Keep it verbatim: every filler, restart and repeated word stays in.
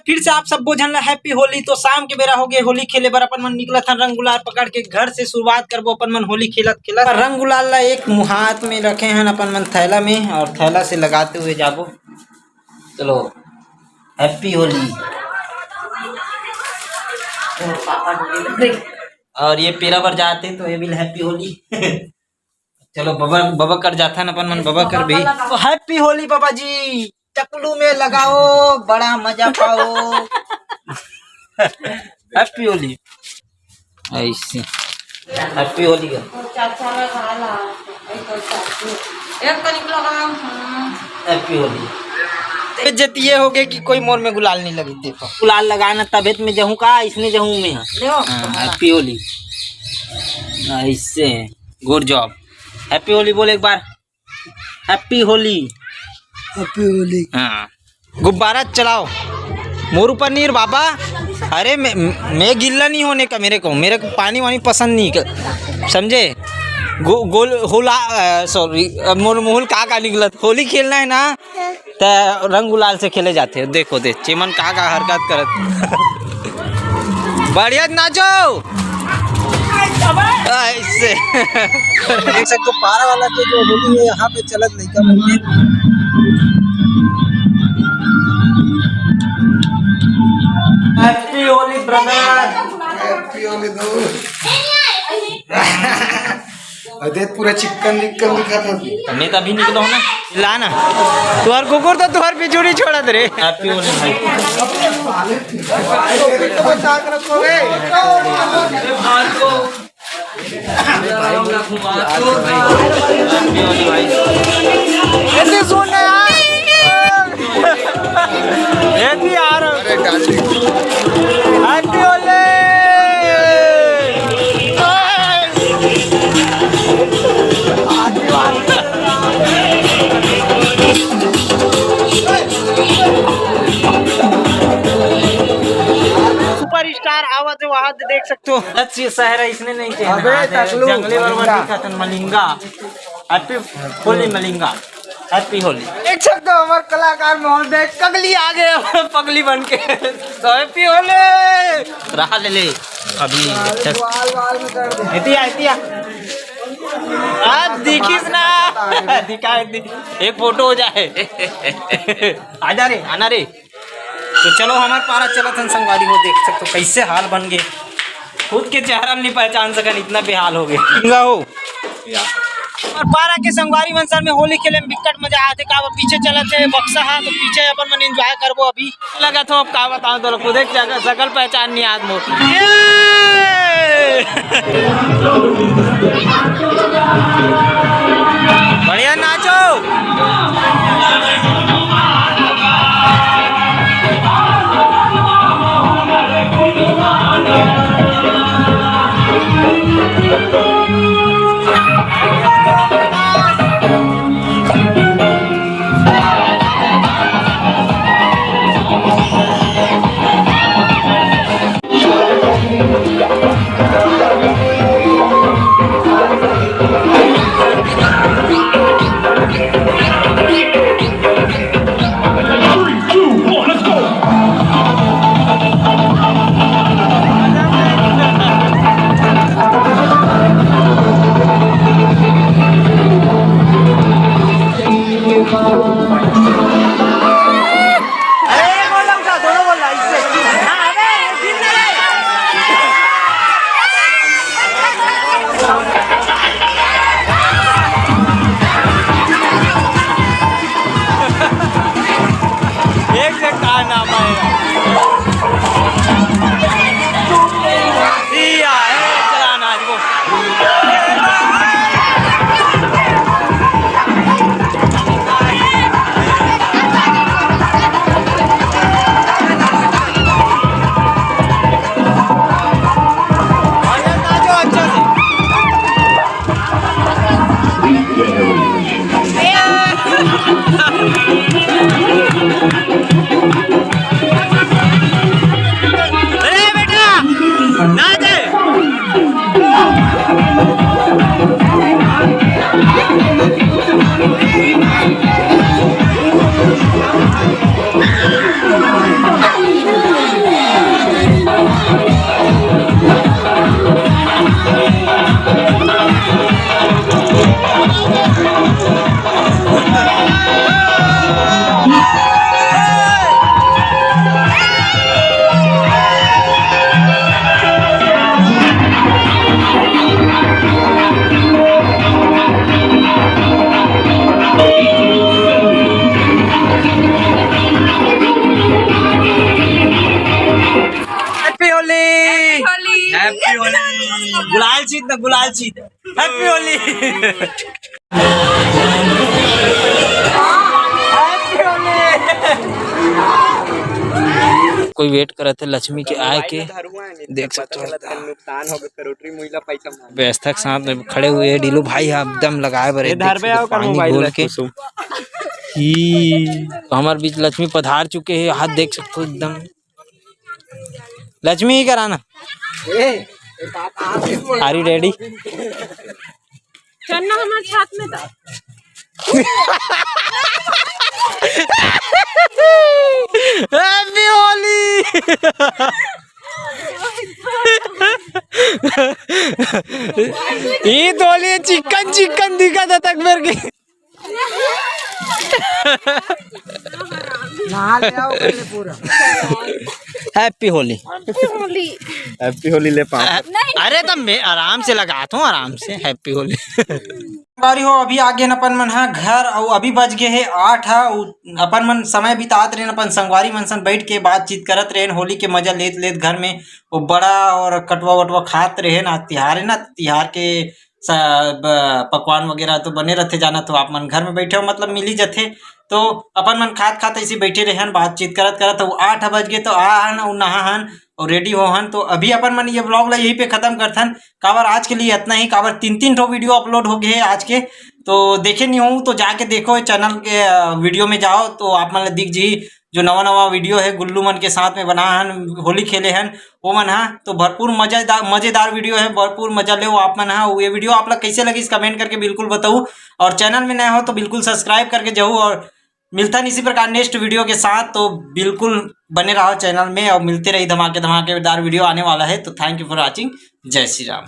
फिर से आप सबो झन ला हैप्पी होली। तो शाम के बेरा हो गए, होली खेले बर अपन मन निकलत हन रंग गुलाल पकड़ के घर से। शुरुआत करबो अपन मन होली खेलत खेलत। रंग गुलाल ला एक हाथ में रखे हन अपन मन थैला में, और थैला से लगाते हुए जाबो। चलो, हैप्पी होली। और ये पेरा बर जाते तो ये भी हैप्पी होली। चलो, बबा, बबा कर जाथन अपन मन, बबा कर भी। तो हैप्पी होली बाबा जी, चकलू में लगाओ, बड़ा मजा पाओ। हैप्पी होली। ऐसे हैप्पी होली का। एक कनिक लगाओ, हाँ। हैप्पी होली। इज्जत ये हो गई कि कोई मोर में गुलाल नहीं लगी। देखो, गुलाल लगाना तबीयत में जहूँ का, इसने जहूँ में है। हाँ, हैप्पी होली। ऐसे, गुड जॉब। हैप्पी होली बोल एक बार। हैप्पी होली। हैप्पी होली। हाँ, गुब्बारा चलाओ। मोर ऊपर नहीं रे बाबा। अरे मैं, मैं गिल्ला नहीं होने का, मेरे को, मेरे को पानी वानी पसंद नहीं कर, समझे? गो-, गोल होला, सॉरी, मोर मुहुल का का निकलत। होली खेलना है ना, त रंग गुलाल से खेले जाते। देखो दे, चेमन का का हरकत करत। बढ़िया नाचो। ऐसे। देख सकते हो, पारा वाला के जो होली है, यहाँ पे चलत लइका मन के। Happy Holi brother. Happy Holi दोस्त। अरे पूरा चिक्कन विक्कन दिखा था। मैं तो अभी निकला हूँ ना। ला ना। तुहार कुकुर तो तुहार बिजुड़ी छोड़त रे। हैप्पी होली भाई। बचा के रखो बे। ऐसे सुन ना यार। ये भी यार। अरे डार्लिंग। हैप्पी होली। सुपरस्टार आवत है, वहां देख सकते हो। अच्छी शहर है, इसने नहीं कहना। अबे, आज तकलू, जंगली बरबर मलिंगा। दिखा तन मलिंगा। हैप्पी होली मलिंगा। हैप्पी होली। देख सकते हो, हमारे कलाकार महोदय कगली आ गए, पगली बन के। तो हैप्पी होली। रहा ले ले। अभी अच्छा। बाल, बाल में कर दे। एतिया, एतिया। आप दिखिस ना। दिखा, दिखा। एक फोटो हो जाए। आजा रे, आना रे। तो चलो, हमार पारा चलत हन संगवारी हो, देख सकते हो कैसे हाल बन गए। खुद के चेहरा में नहीं पहचान सकन, इतना बेहाल हो गए। सिंगा हो। और पारा के संगवारी मन सर में होली खेले में बिकट मजा आथे। का वो पीछे चलत हे बक्सा हा, तो पीछे अपन मन एंजॉय करबो अभी। लगा तो अब का बताओ, तो खुद एक जगह सकल पहचान नहीं आज मोर। ये! बढ़िया नाचो। अरे, एक और लमका, दोनों बोल रहा है, इससे। हाँ, अबे, ये दिन में एक से का नाम आएगा? सिया, ए, चला ना, आज को। गुलाल छीट। Happy होली। Happy होली। कोई wait करत हे लक्ष्मी के आए के, देख सकते हो। नुकसान हो गया, करोटरी मुइला पैसा मार। व्यवस्था के साथ में खड़े हुए हैं डीलू भाई, ह एकदम लगाए बर ये एकदम धरबे आओ कर पानी mobile घोल ला के। कुसुम। ई, तो हमारे बीच लक्ष्मी पधार चुके हैं, हाथ देख सकते हो एकदम। लक्ष्मी ही कराना। Are you ready? चन्ना हमारे छात में था। Happy होली। ई तो होली चिकन चिकन दिखा था तक मेरे के। नहा ले आओ पहले पूरा। Happy Holi. Happy Holi. Happy Holi ले पाँच। अरे तो मैं आराम से लगाता हूँ, आराम से। Happy होली। संगवारी हो, अभी आ गए अपन मन हा घर, अउ अभी बज गए हे आठ हा। अपन मन समय बितात रहेन अपन संगवारी मन सन, बैठ के बातचीत करत रहेन, होली के मजा लेत लेत घर में वो बड़ा और कटवा वटवा खात रहेन। आज तिहार है ना, तिहार के स-, ब-, पकवान वगैरह तो बने रहते, जाना तो आप मन घर में बैठे हो, मतलब मिल ही जथे। तो अपन मन खात खात ऐसे बैठे रहेन, बातचीत करत करत, तो आठ बज गए तो आ हन और नहा हन और ready हो हन। तो अभी अपन मन ये vlog ला यहीं पे खत्म करथन, काबर आज के लिए इतना ही, काबर तीन तीन ठो video upload हो गए हैं आज के। तो देखे नहीं हो तो जाके देखो channel के video में जाओ, तो आप मन ला दिख जी जो नवा नवा video है गुल्लू मन के साथ में बना हन, होली खेले हन वो मन हा। तो भरपूर मजेदार मजेदार video है, भरपूर मजा ले आप मन हा। ये video आप ला कैसे लगी comment करके बिल्कुल बताओ, और channel में नया हो तो बिल्कुल subscribe करके जाओ। और मिलता नहीं इसी प्रकार next video के साथ, तो बिल्कुल बने रहो channel में और मिलते रही धमाके धमाकेदार video आने वाला है। तो thank you for watching, जय श्री राम।